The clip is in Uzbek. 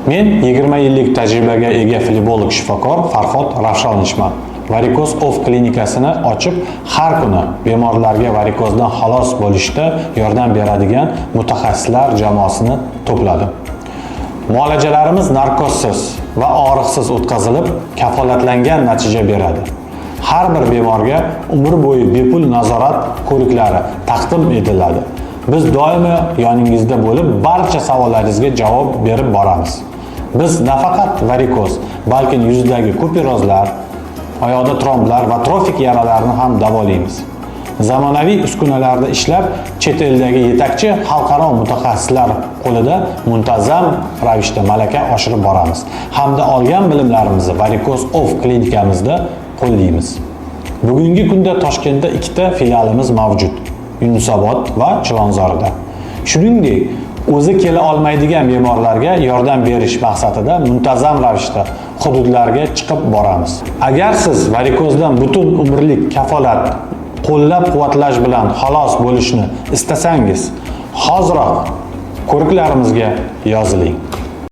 Men 20 yillik tajribaga ega flebolog shifokor Farhod Ravshonichman. Varikoz Off klinikasini ochib, har kuni bemorlarga varikozdan xalos bo'lishda yordam beradigan mutaxassislar jamoasini to'pladim. Muolajalarimiz narkozsiz va og'riqsiz o'tkazilib, kafolatlangan natija beradi. Har bir bemorga umr bo'yi bepul nazorat ko'riklari taqdim etiladi. Biz doimo yoningizda bo'lib, barcha savollaringizga javob berib boramiz. Biz nafaqat varikoz, balki yuzdagi kuperozlar, oyoqda tromblar va trofik yaralarni ham davolaymiz. Zamonaviy uskunalarda ishlab, chet eldagi yetakchi xalqaro mutaxassislar qo'lida muntazam ravishda malaka oshirib boramiz hamda olgan bilimlarimizni Varikoz Off klinikamizda qo'llaymiz. Bugungi kunda Toshkentda ikkita filialimiz mavjud: Yunusobod va Chilonzorda. Shuningdek, o'zi kela olmaydigan bemorlarga yordam berish maqsadida muntazam ravishda hududlarga chiqib boramiz. Agar siz varikozdan butun umrlik kafolat qo'llab-quvvatlash bilan xalos bo'lishni istasangiz, hoziroq ko'riklarimizga yoziling.